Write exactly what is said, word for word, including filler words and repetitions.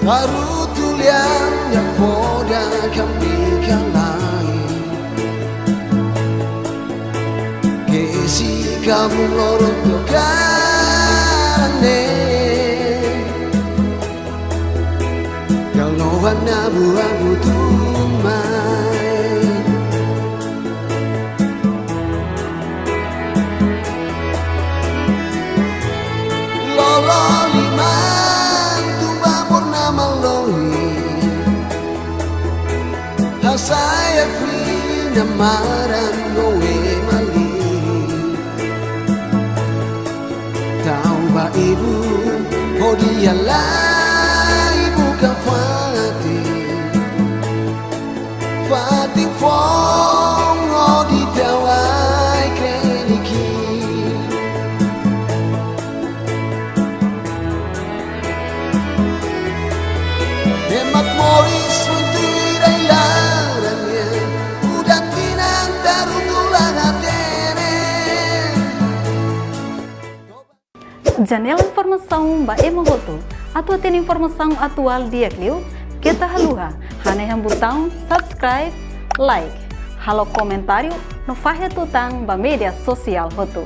Baru tulian ya foda kami kalai. Ke isi kamu lorong tokane. Kalau wana buah butuh mai. Lolo liman tuba purnama lohi. Hasai afina maran goe mali. Tau ba ibu, hodi halai buka fatin. Fatin foun hodi tau ai kreniki. Ne'e mak moris funtui rai laran nian, udan tinan tarutu la hatene. Janela informasaun ba ema hotu. Atu hatene informasaun atuál di'ak liu, keta haluha hanehan butaun subscribe, like, halo komentáriu no fahe tutan ba média sosiál hotu.